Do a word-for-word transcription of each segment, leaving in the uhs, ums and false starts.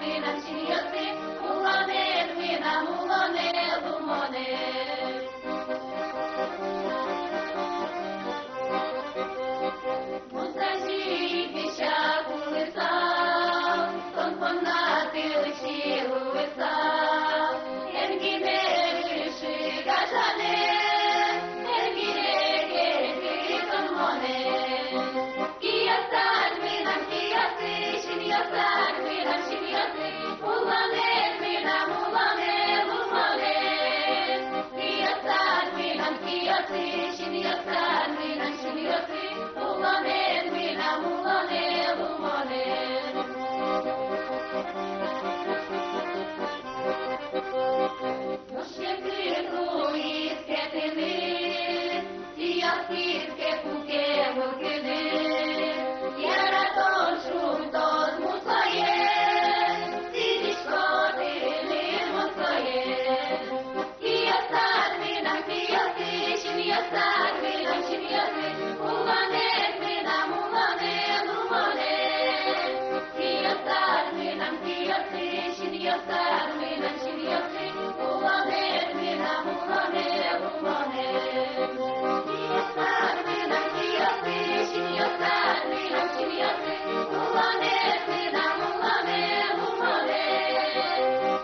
Мынам синъёсы, улонэн мынам улонэ, лумонэ. Мон тазьы ик висьяк улысал, тон понна тылысь луысал, эн гинэ вырышы гажанэ, эн гинэ кереты тон монэ. Киясад мынам киясы, синъёсад мынам синъёсы, улонэн мынам улонэ, лумонэ. Киясад мынам киясы, синъёсад мынам синъёсы, улонэн мынам улонэ, лумонэ. Нош секыт луиз ке тыныд, сиялтӥз ке пуке мылкыдыд, яратон шунтоз мусое, сӥзисько тыныд мусое. Киясад мынам киясы, синъёсад мынам синъёсы, улонэн мынам улонэ, лумонэ. Киясад мынам киясы, синъёсад мынам синъёсы, улонэн мынам улонэ, лумонэ. Киясад мынам киясы, синъёсад мынам синъёсы, улонэн мынам улонэ, лумонэ.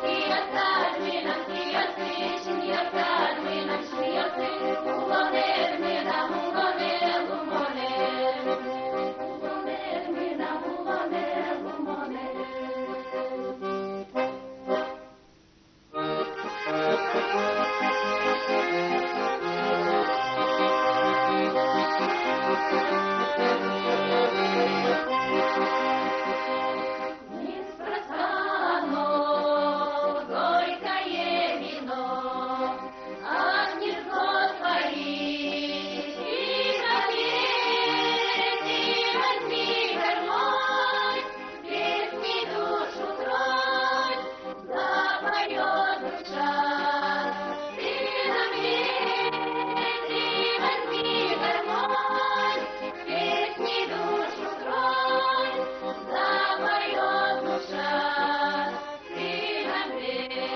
Киясад мынам киясы, синъёсад мынам синъёсы, улонэн мынам улонэ, лумонэ. Улонэн мынам улонэ, лумонэ. Запоёт душа, сынам песни, возьми гармонь, песни душу тронь, запоёт душа, сынам песни.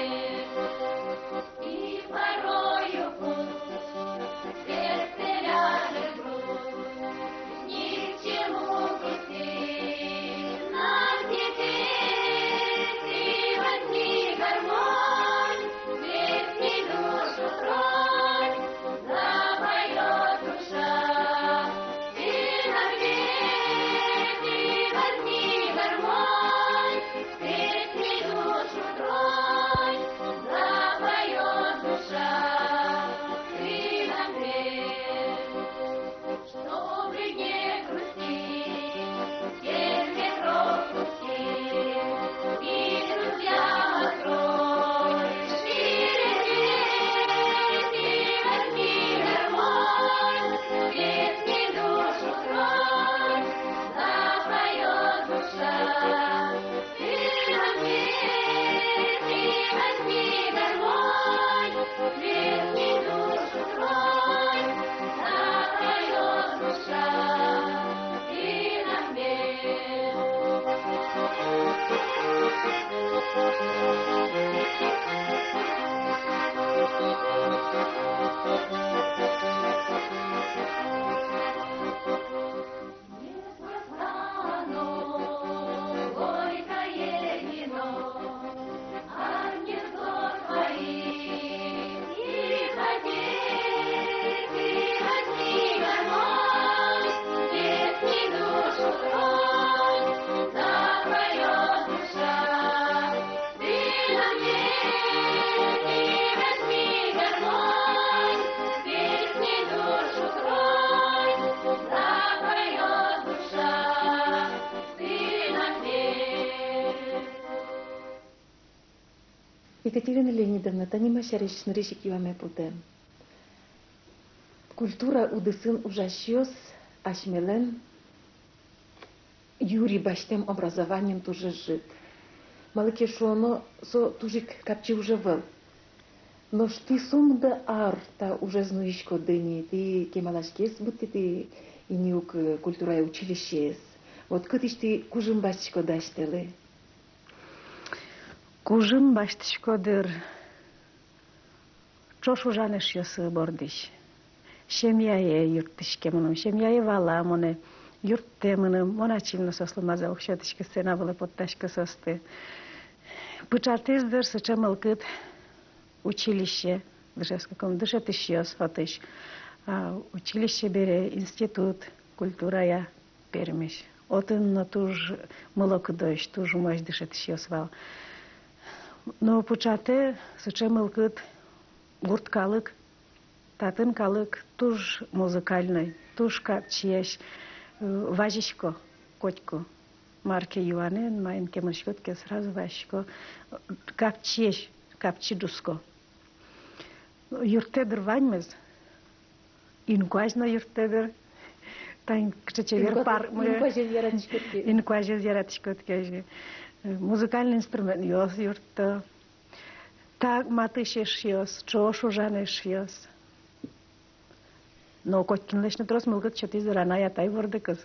И порою пусть сердце ляжет грусть, ни к чему грустить. Нам теперь ты возьми гармонь, песни душу тронь, запоёт душа. Ты нам песни, возьми гармонь, песни душу тронь, запоёт душа. Ты нам песни. Чтобы не грустить, всех ветров пустить, и друзьям открой шире свет, и возьми гармонь, песни душу тронь, запоёт душа. Екатерина Леонидовна, тани ма сярысь нырысь ик юаме потэ. Культура удысын ужасьёс асьмелэн юри басьтэм образованиен туж ӧжыт. Малы ке шуоно, со туж ик капчи уж ӧвӧл. Нош тӥ сомында ар та ужез нуиськоды ни, тӥ кемалась ке быдтӥды ини ук, э, культурая училищеез. Вот кытысь тӥ кужым басьтӥськоды асьтэлы? Ужын басьтӥсько, дыр, ӵош ужан эшъёсы бордысь. Семьяе юрттӥське мыным, семьяе вала монэ, юрттэ мыным, мон ачим но соослы мазэ уг сётӥськы, сцена вылэ поттӥсько соосты. Пыӵатӥз, дыр, сыӵе мылкыд училище, дышетскыкум дышетӥсьёс отысь, а, училище бере, институт культурая Пермьысь. Отын но туж мылокыдоесь, туж умоесь дышетӥсьёс вал. Но пыӵатэ сыӵе мылкыд: гурт калык, татын калык туж музыкальной, туж капчиесь, э, вазисько котьку. Мар ке юанэн, маин ке мынӥськод ке, сразу вазисько, капчиесь, капчи ӝутско. Юрттэ, дыр, ваньмыз. Инкуазь но юрттэ, дыр. Тань кыӵе чебер инкуазь, пар, мгм. Инкуазез яратӥськод ке. Инкуазез яратӥськод ке, озьы. Музыкальный инструментъёс юртто. Та матысь эшъёс, ӵош ужан эшъёс. Но котькинлэсь но трос мылкыд сётӥз, дыр, анай-атай вордыкыз.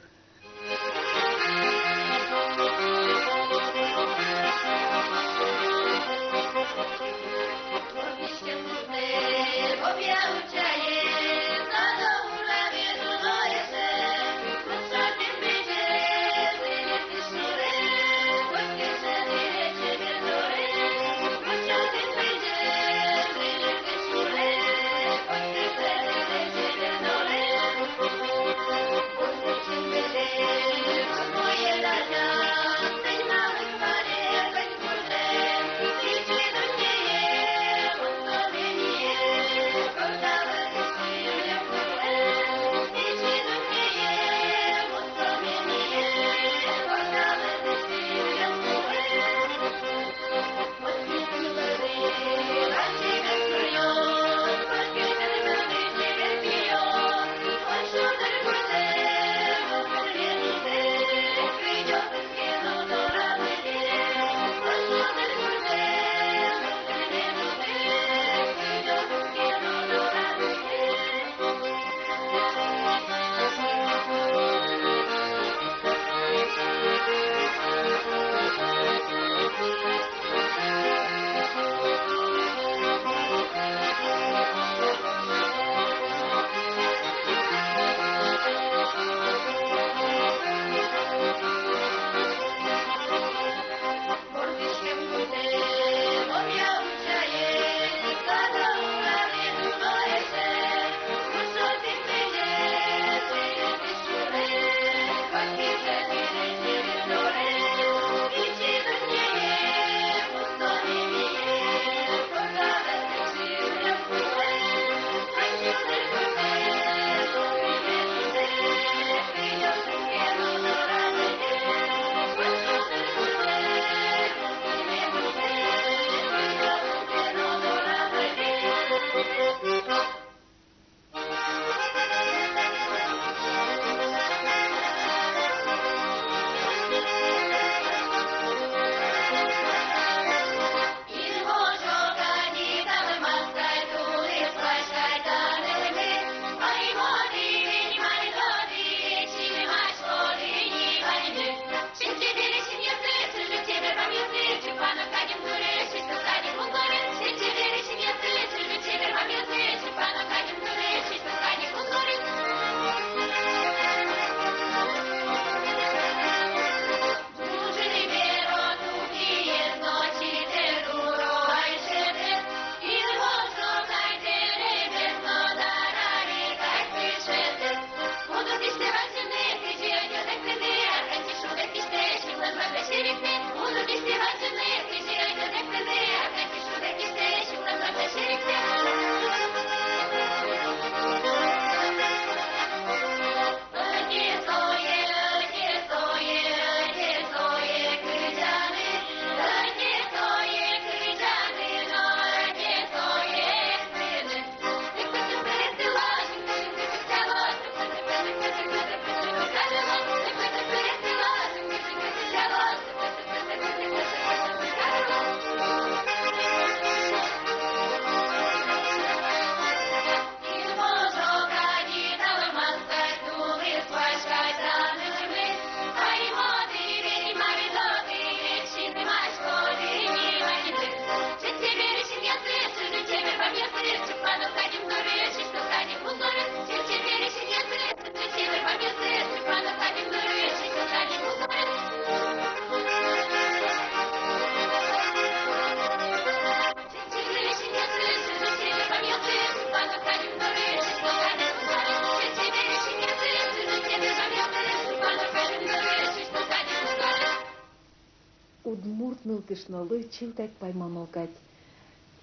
Удмурт нылкышнолы чылкак паймымон кадь.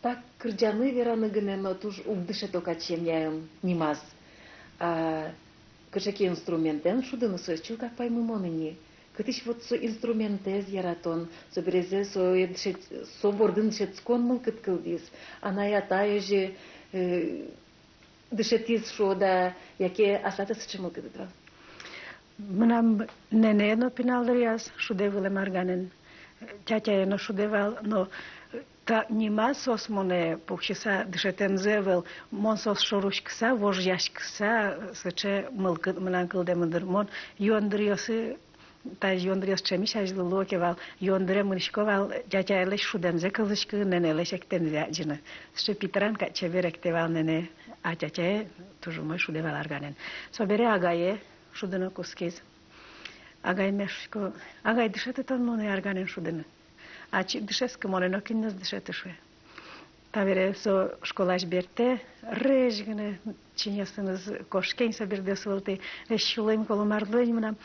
Та кырӟаны, вераны гинэ но туж уг дышето кадь семьяын нимаз. А кыӵе ке инструментэн шудыны, соиз чылкак паймымон ини. Кытысь вот со инструментэз яратон, собере со дышет-, со бордын дышетскон мылкыд кылдӥз. Анай-атай озьы, э, дышетӥз шуод-а, яке аслад сыӵе мылкыдыд вал? Мынам нэнэ но пинал дыръяз шудэ вылэм арганэн, тятяе но шудэ вал, но та нимаз соос монэ пуксьыса дышетэмзы ӧвӧл, мон соос шоры учкыса, вожъяськыса, сыӵе мылкыд мынам кылдэмын дыр. Мон юондыръёсы, та юондыръёс ӵемысь азьло луо ке вал, юондыре мынӥсько вал тятяелэсь шудэмзэ кылзӥськыны, нэнэлэсь эктэмзэ адӟыны. Сыӵе питран кадь чебер эктэ вал нэнэ, а тятяе туж умой шудэ вал арганэн. Собере агае шудыны кутскиз. Агайме шуисько: «Агай, дышеты тон монэ арганэн шудыны». «Ачид дышетске, монэ нокин но уз дышеты», — шуэ. Табере со школаысь бертэ, рысь гинэ чиньыосыныз кошке ини со бирдыос вылтӥ, весь сюлэм-колом арлы ини мынам.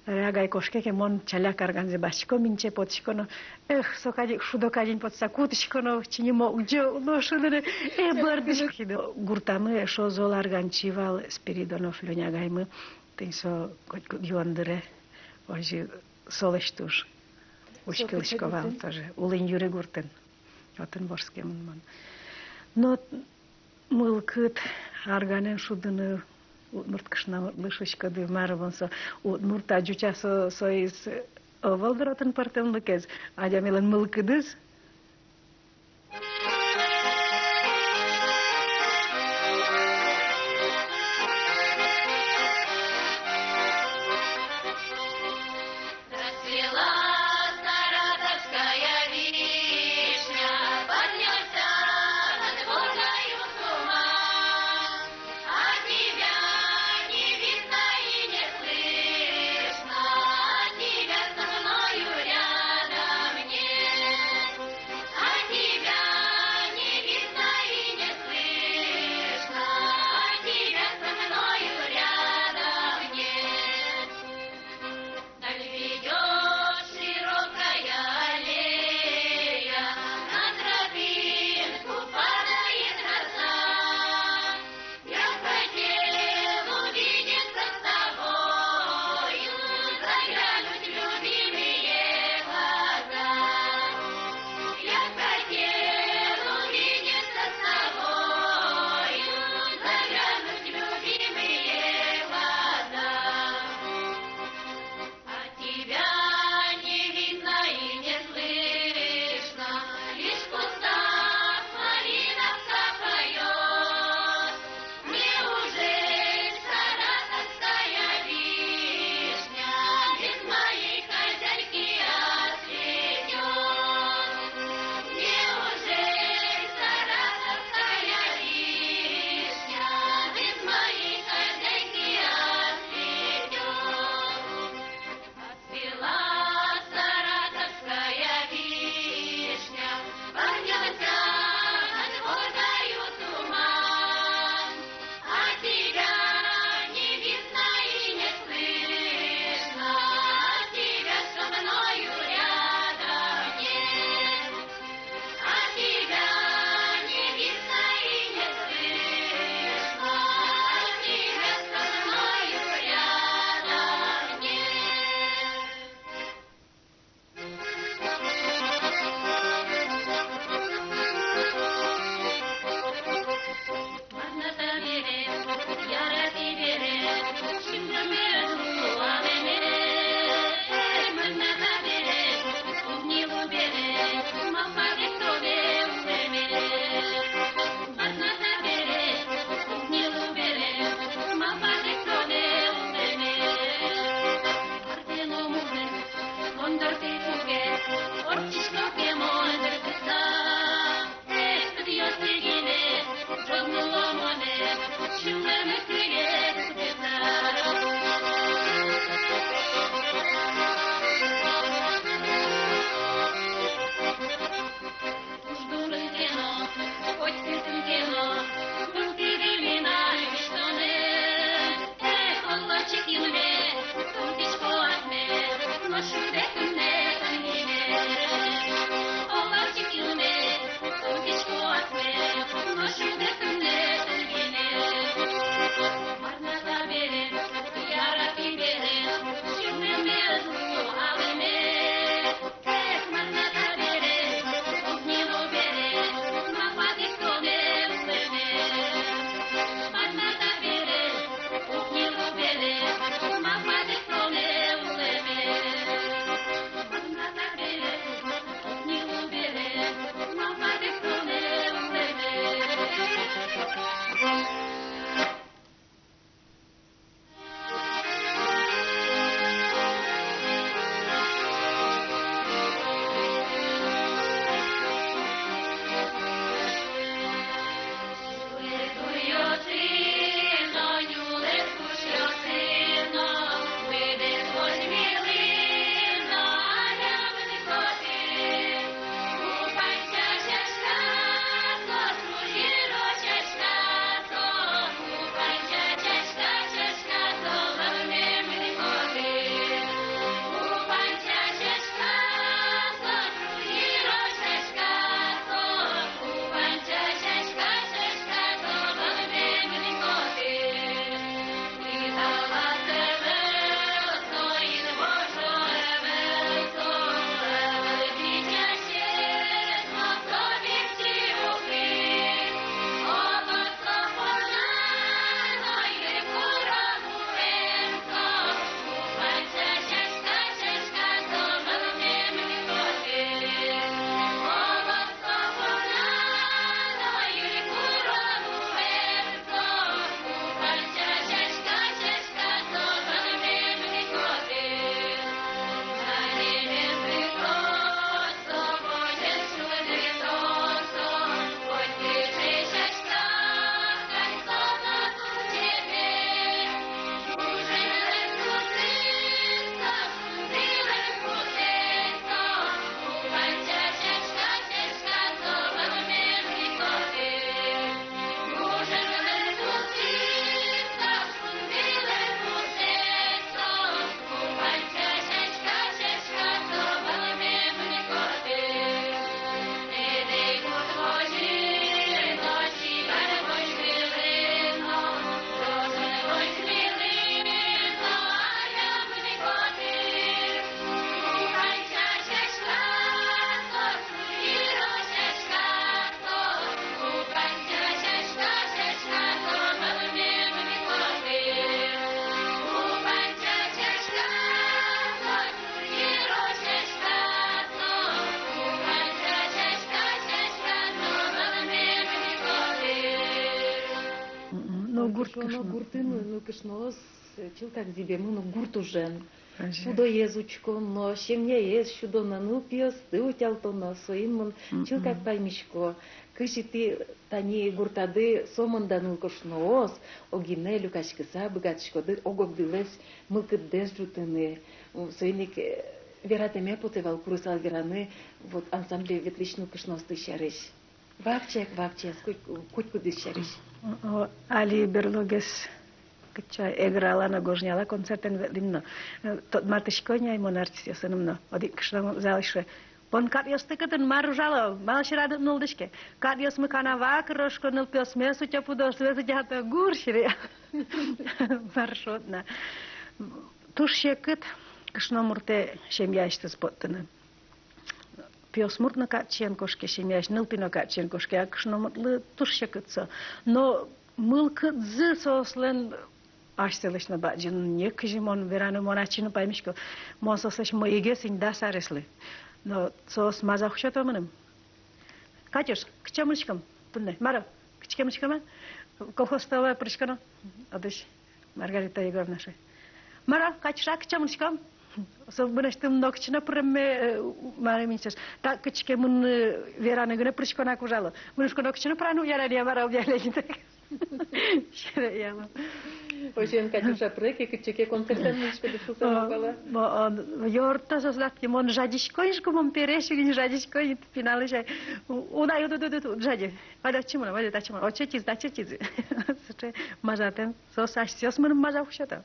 Табере агай кошке ке, мон ӵаляк арганзэ басьтӥсько, минче потӥсько но, эх, со кадь ик шудо кадь ини потса кутӥсько но, чиньы могӟо но шудыны, э, бӧрдӥсько. Гуртамы эшшо зол арганчи вал Спиридонов Лёня агаймы, тӥни со котькуд юондыре озьы солэсь туж учкылӥсько вал тоже. Улын Юри гуртын. Отын вордскемын мон. Но мылкыд арганэн шудыны удмурт кышномуртлы, шуиськоды, мар бон со, удмурт-а, ӟуч-а со, соиз ӧвӧл дыр отын пӧртэмлыкез, адямилэн мылкыдыз. Шуоно, гуртын нылкышноос чылкак зӥбемын гурт ужен. Пудоез учконо, семьяез сюдоно, нылпиосты утялтоно, соин мон чылкак паймисько. Кызьы тӥ тани гуртады сомында нылкышноос огинэ люкаськыса быгатӥськоды ог-огдылэсь мылкыддэс ӝутыны. Соин ик, э, вератэме потэ вал, курысал вераны, вот, ансамбле ветлӥсь нылкышноосты сярысь. Вакчияк, вакчияк, коть-, котькудӥз сярысь. О, али берлогес кыӵе Эграын но Гожняын концертэн ветлӥм но. Э, тодматӥсько ни ай мон артистъёсыным но. Одӥг кышномурт залысь шуэ: «Бон, катъёсты кытын, мар ужало, малы сьӧрады уд нуллӥське?» Катъёсмы канава кыроско, нылпиосмес утё, пудоосмес утё, а то гур сьӧры. Мар шуод на. Туж секыт кышномуртэ семьяысьтыз поттыны. Пиосмурт но катчиен кошке семьяысь, нылпи но катчиен кошке, а кышномуртлы туж секыт со. Но мылкыдзы соослэн асьсэлэсь но бадӟым ни, кызьы мон вераны, мон ачим но паймисько. Мон соослэсь мӧйыгес ини дас ареслы. Но соос мазок сёто мыным. «Катюш, кытчы мынӥськом туннэ?» «Мар-о, кытчы ке мынӥськом-а?» «Колхоз столовое пыриськоно». Одӥсь Маргарита Егоровна шуэ: «Мар-о, Катюша, кытчы мынӥськом?» Со мынэсьтым нокытчы но пыремме, э, мар-о, мынӥськоз. Та кытчы ке мынны вераны гинэ пыриськон ик ужало. Мынӥсько, нокытчы но пыраны уг яра ни, мар-о, уг яра ни. Сьӧры яла. Озьыен, Катюша, пыре ке, кытчы ке концертэн мынӥськоды шуыса. О, малпало. Мо, он, ёрто соос, лапки, мон жадисько ини, шуко, мон пересь ини, жадисько ини, пиналысь ай. У-, уна, уд, уд, уд, уд жади. Вадь отчы мыно, вадь татчы мыно. Отчы ӧтиз, татчы ӧтиз. Сыӵе мазатэм. Соос асьсэос мыным мазок сёто.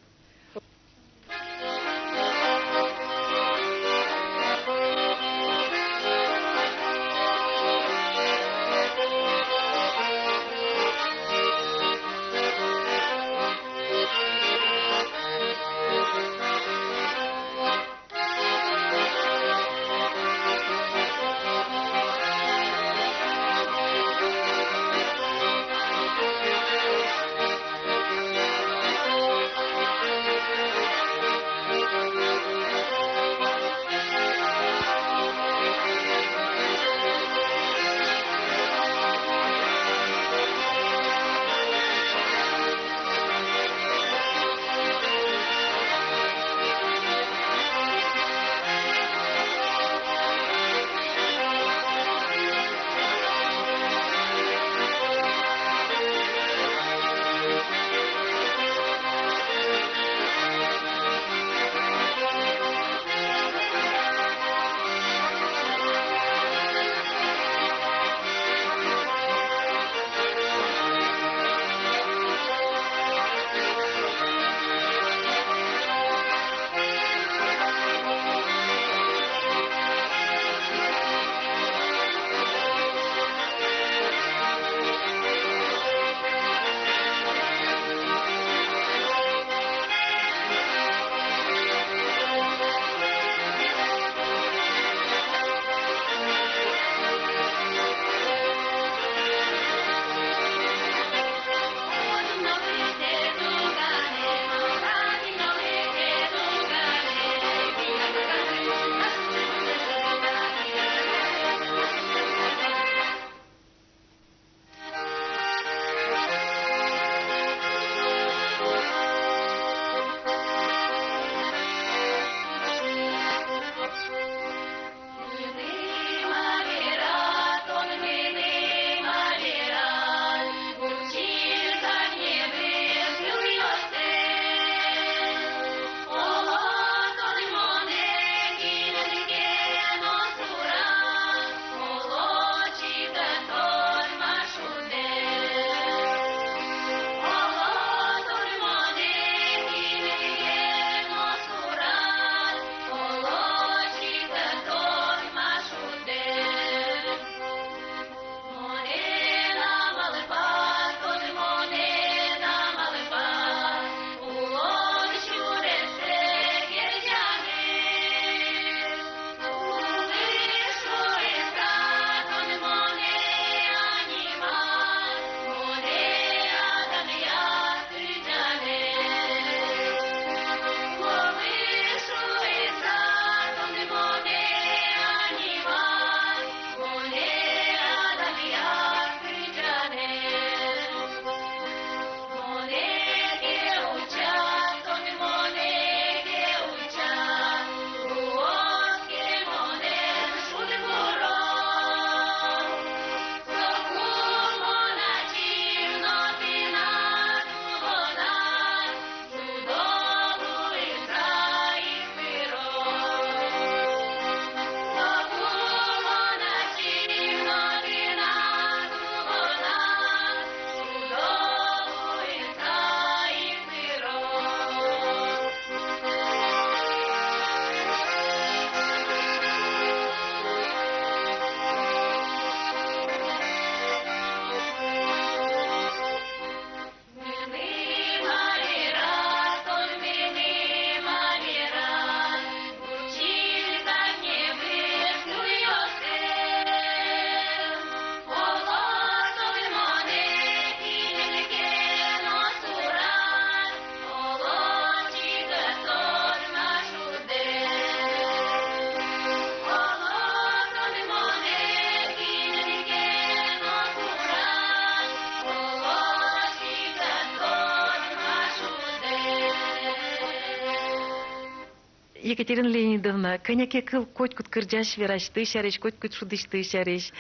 Екатерина Леонидовна, кӧня ке кыл котькуд кырӟась-верасьты сярысь, котькуд шудӥсьты сярысь.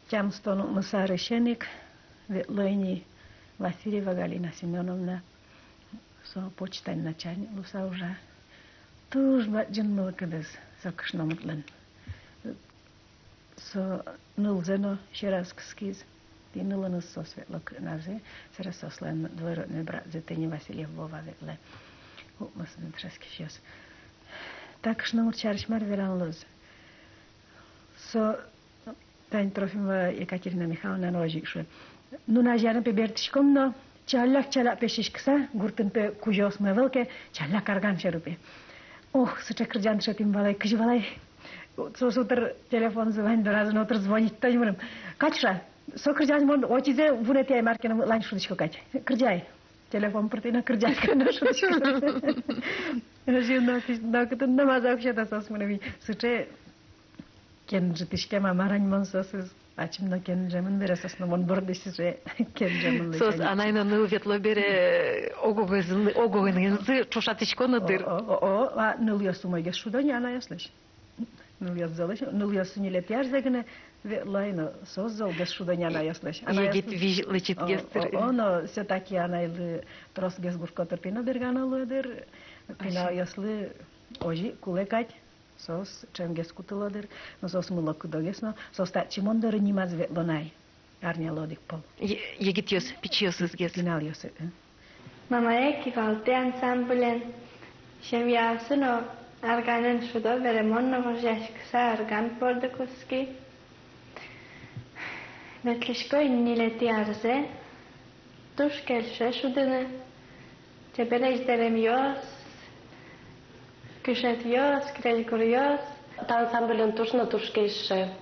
Тямыстон укмыс арысен ик ветло ини Васильева Галина Семёновна, со почтань начальник луыса ужа. Туж бадӟым мылкыдыз со кышномуртлэн. Со нылзэ но сьӧраз кыскиз. Тӥни нылыныз соос ветло кыкназы, сэре соослэн двоюродной братзы тӥни Васильев Вова ветлэ. Укмысзы дышетскисьёс. Та кышномурт сярысь мар вераны луоз? Со, тани Трофимова Екатерина Михайловна но озьы ик шуэ. Нуназеяны, пе, бертӥськом но, чаляк-чаляк, пе, сиськыса, гуртын, пе, кузёосмы ӧвӧл ке, чаляк арган сьӧры, пе. Ох, сыӵе кырӟан дышетӥм вал ай, кызьы вал ай. Соос утыр телефонзы вань доразы но утыр звонить тонь мыным. Катюша, со кырӟан мон отӥзэ вунэтӥ ай, мар ке но мытлань шудӥсько кадь. Кырӟай. Телефон пыртӥ но кырӟан кадь но шудӥсько. Озьы но кызь-, но кытын но мазок сёто соос мыным. Сыӵе кенжытӥськем-а, мар-а ни мон соосыз. Ачим но кенжемын бере соос но мон бордысь сыӵе кенжемын. Соос лыдӟан анай но ныл ветло бере ог-огенызы, ог-огенызы ӵошатӥсько но дыр. О, о, о, о, а нылъёс умойгес шудо ни анайёслэсь. Нылъёс золэсь, нылъёс ньылетӥ арзэ гинэ ветло ай но, соос золгес шудо ни анайёслэсь. Анайёс егит визь лэчытгес дыр. О, о, о, но всё-таки анайлы тросгес гурт котыр пинал бергано луэ дыр, пиналъёслы озьы кулэ кадь. Соос ӵемгес кутыло дыр, но соос мыло-кыдогес но, соос татчы мон доры нимаз ветло на ай. Арнялы одӥг пол. Е-, егитъёс, пичиосызгес. Пиналъёсы, э. «Мамае кивалты» ансамблен семьяосы но арганэн шудо бере, мон но вожъяськыса арган борды кутски. Ветлӥсько ини ньылетӥ арзэ. Туж кельше шудыны. Чебересь дэремъёс, кышетъёс, крезьгуръёс. Та ансамблен туж но туж кельше.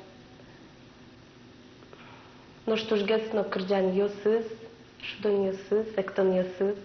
Нош тужгес но кырӟанъёсыз, шудонъёсыз, эктонъёсыз.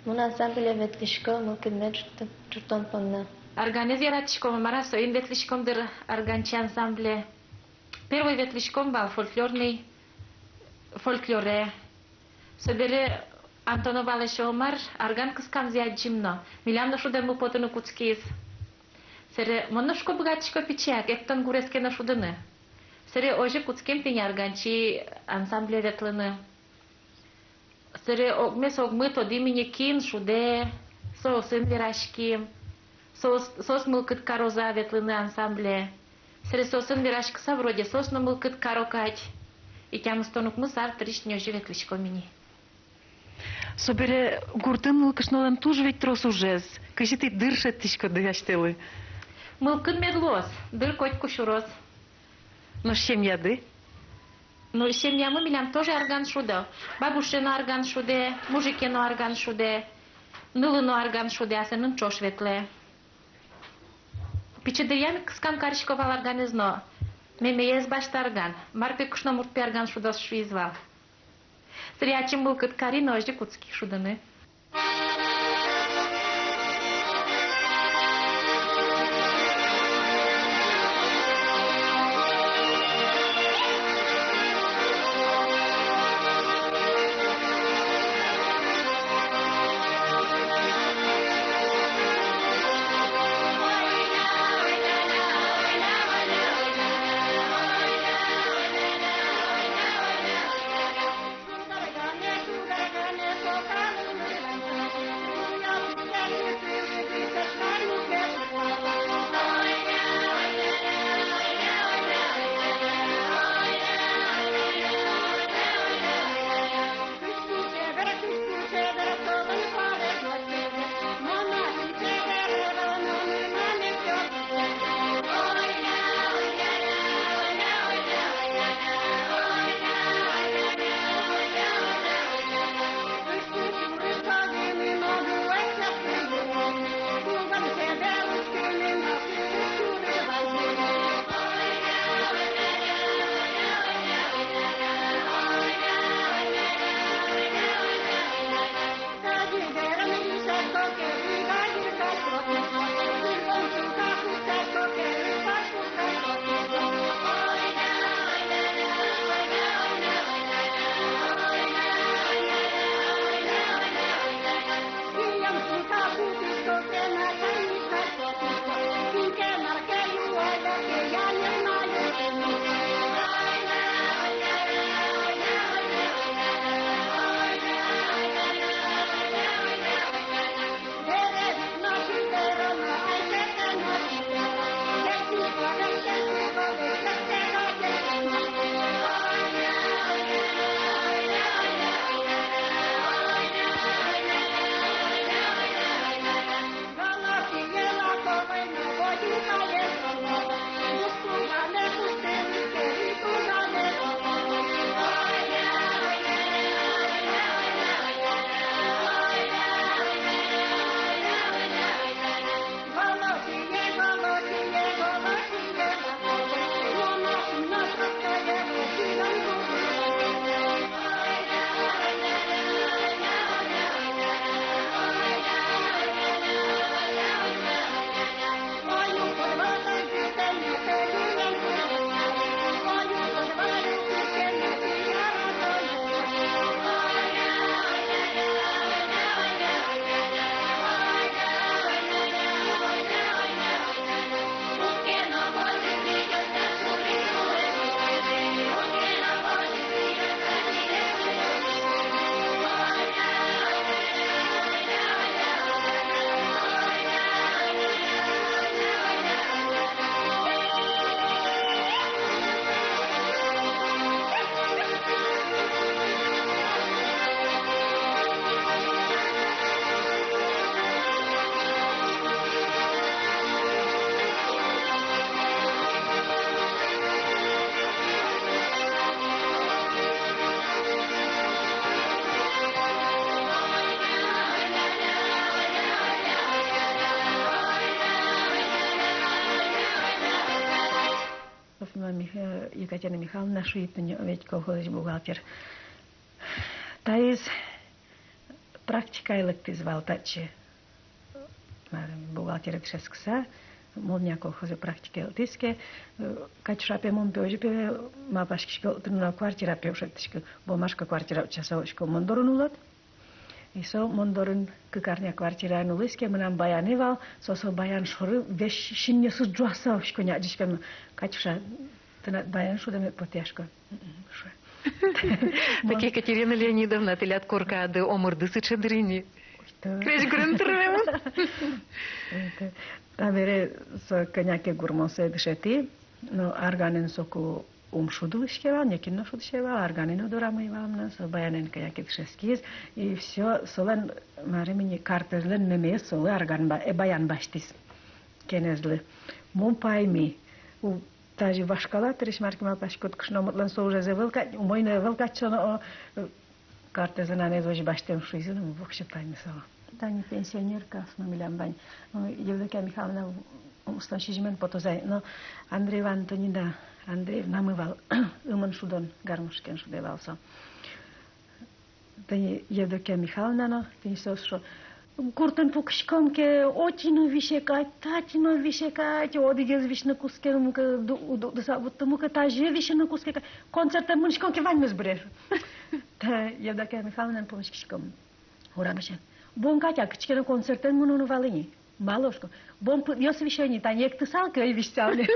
Мон ансамбле ветлӥсько мылкыдме ӝут-, ӝутон понна. Арганэз яратӥськом, мар-а, соин ветлӥськом дыр арганчи ансамбле. Первой ветлӥськом вал фольклорный, фольклоре. Собере Антоновалэсь Омар арган кыскамзэ адӟим но, милям но шудэммы потыны кутскиз. Сэре мон но, шуко, быгатӥсько пичияк эктон гурез ке но шудыны. Сэре озьы кутскем тӥни «Арганчи» ансамбле ветлыны. Сэре огмес огмы тодӥм ини, кин шудэ, соосын вераським. Соос, соос мылкыд карозы-а ветлыны ансамбле. Сэре соосын вераськыса, вроде соос но мылкыд каро кадь. И тямыстон укмыс ар дырысь ини озьы ветлӥськом ини. Собере гуртын нылкышнолэн туж ведь трос ужез. Кызьы тӥ дыр шедьтӥськоды асьтэлы? Мылкыд мед луоз, дыр котьку сюроз. Нош семьяды? Ну, семьямы милям тоже арган шудо. Бабуше но арган шудэ, мужике но арган шудэ, нылы но арган шудэ, асэнын ӵош ветлэ. Пичи дыръям ик кыскам карисько вал арганэз но. Мемеез басьтэ арган. Мар пе кышномурт пе арган шудоз шуиз вал. Сэре ачим мылкыд кари но озьы кутски шудыны. Софья Миха-, Екатерина Михайловна шуид туннэ, ведь колхозысь бухгалтер. Таиз практикае лыктӥз вал татчы. Мар, бухгалтере дышетскыса, «Молния» колхозэ практикае лыктӥз ке, э, Катюша пе, мон пе озьы пе малпаськисько, тырмына квартира пе ушедьтӥсько, бумажка, квартира утчаса улӥсько, мон дорын улод. И со мон дорын кык арня квартираын улӥз ке, мынам баянэ вал, со, со баян шоры весь синъёсыз ӝуаса, учконо, адӟисько но: «Катюша, тынад баян шудэмед потэ», — шуэ. Мон: «Так, Екатерина Леонидовна, тӥляд коркады омырды сыӵе дыр ини. Крезьгурын тырмемын». Табере со кӧня ке гурмонзэ дышетӥ, но арганэн соку ум шудылӥське вал, нокин но шудӥське вал, арганэн но дорамы ӧй вал мынам, со баянэн кӧня ке дышетскиз, и всё, солэн, марым ини, картэзлэн мемеез солы арган ба-, э, баян басьтӥз. Кенэзлы. Мон пайми, у, тазьы вашкала дырысь, мар ке малпаськод, кышномуртлэн со ужез ӧвӧл кадь, умой но ӧвӧл кадь со но, о, картэзлэн анэз озьы басьтэм шуизы но, воксё пайми солы. Тани пенсионерка со но милям вань. Евдокия Михайловна, устон сизьымен потоз ай. Но Андреева Антонина Андреевнамы вал, ымын шудон, гармошкаен шудэ вал со. Тани Евдокия Михайловна но, тани со шуэ: «Гуртын пукиськом ке, отӥ но висе кадь, татӥ но висе кадь, одӥгез висьыны кутске, мукет ду-, ду-, дыса вуттэ, мукет тазьы висьыны кутске кадь, концертэ мынӥськом ке, ваньмыз быре». Та Евдокия Михайловналэн пумиськиськом урамысен. «Бон, Катя, кытчы ке но концертэ мыноно вал ини». «Малы?» — шуисько. «Бон пыдъёс висё ини, тани эктысал ке, ӧй висьсал ни».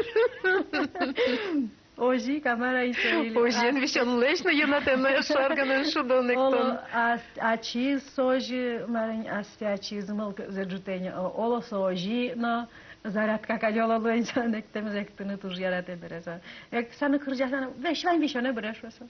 Озьы ик, а мар ай со, или... Озьыен, а, висёнлэсь но йӧнатэ на, шуо, арганэн шудон, эктон. Оло, а, ачиз со озьы, мар ини, асьсэ ачиз мылкыдзэ ӝутэ ини, о-, оло со озьы но, зарядка кадь, оло, луэ ини солэн эктэмзэ, эктыны туж яратэ бере со. Эктыса но, кырӟаса но, весь вань висёнэ быре, шуэ со.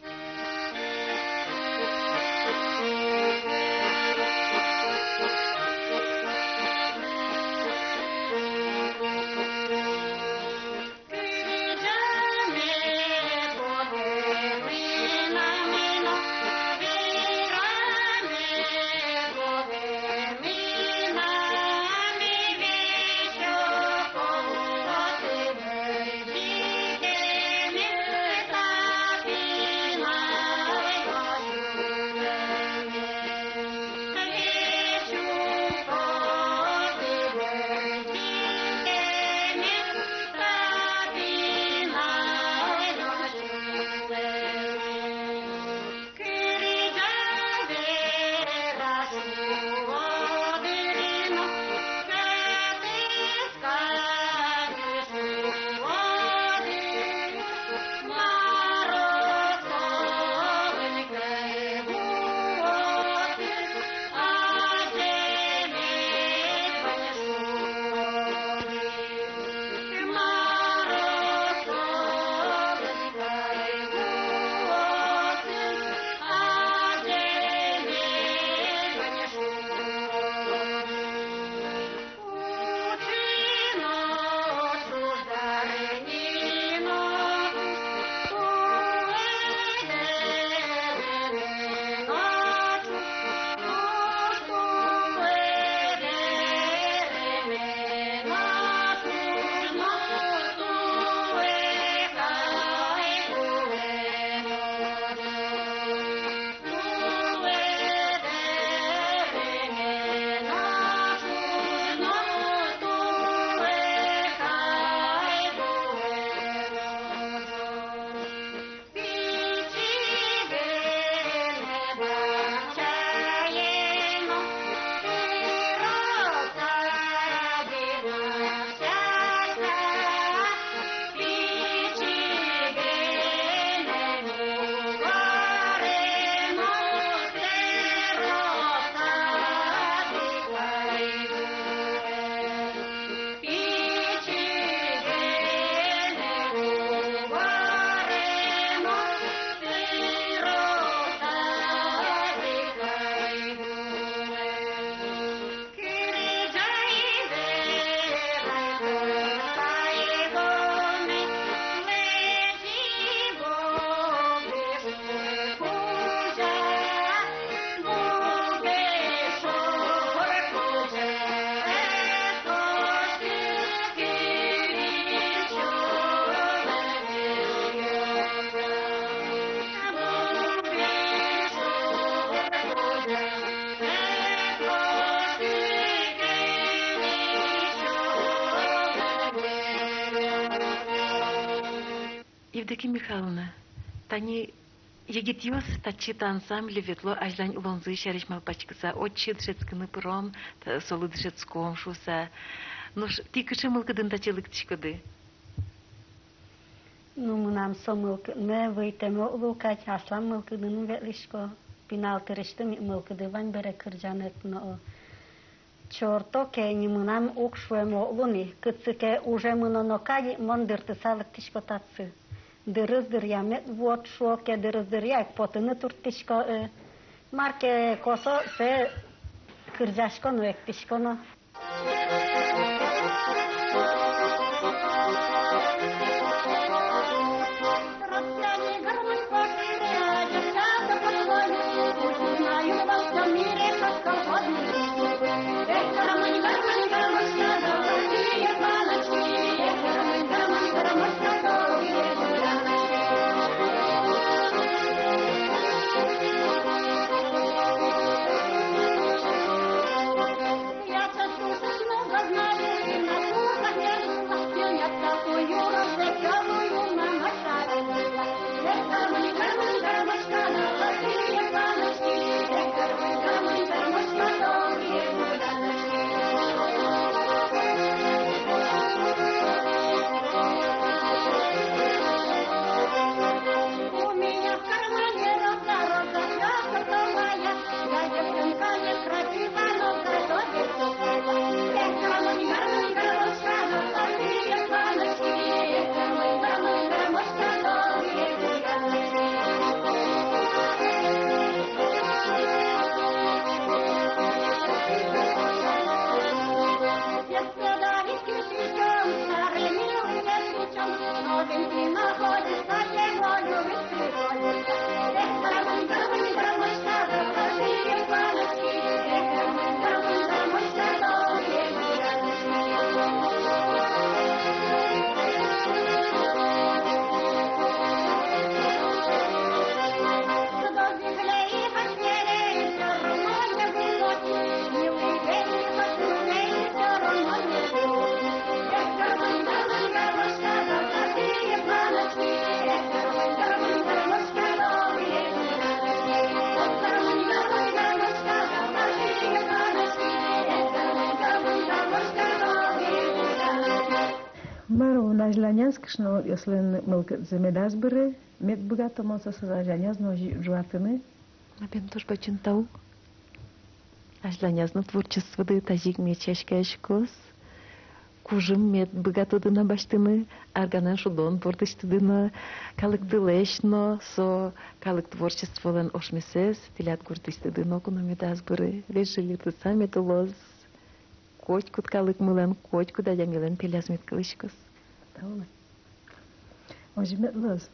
Евдокия Михайловна, тани Егитъёс татчы та ансамбле ветло азьлань улонзы сярысь малпаськыса, отчы дышетскыны пыром, та-, солы дышетском шуыса. Нош тӥ кыӵе мылкыдын татчы лыктӥськоды? Ну, мынам со мылкыдме вӧйтэм уг луы кадь, аслам мылкыдын ветлӥсько. Пинал дырысьтым ик мылкыды вань бере кырӟанэз но. Чорто ке ни, мынам уг шуэм уг луы ни, кытчы ке уже мыноно кадь ик, мон дыртыса лыктӥсько татчы. Дырыз дыръя мед вуод шуо ке, дырыз дыръя ик потыны турттӥсько, э. Мар ке косо, сое кырӟасько но, эктӥсько но. Мар, мон азьланяз кышномуртъёслэн мылкыдзы медаз быры, мед быгато мон соосыз азьланяз но ӝуатыны. Мон бен туж бадӟым тау. Азьланяз но творчестводы тазьы ик мед сяськаяськоз. Кужым мед быгатоды на басьтыны, арганэн шудон вордӥсьтыды на калыктылэсь но, со калык творчестволэн ошмесэз тӥляд гуртысьтыды ноку но медаз быры, весь жильытыса мед улоз. Котькуд калыкмылэн, котькуд адямилэн пеляз мед кылӥськоз. Тау. Озьы мед луоз.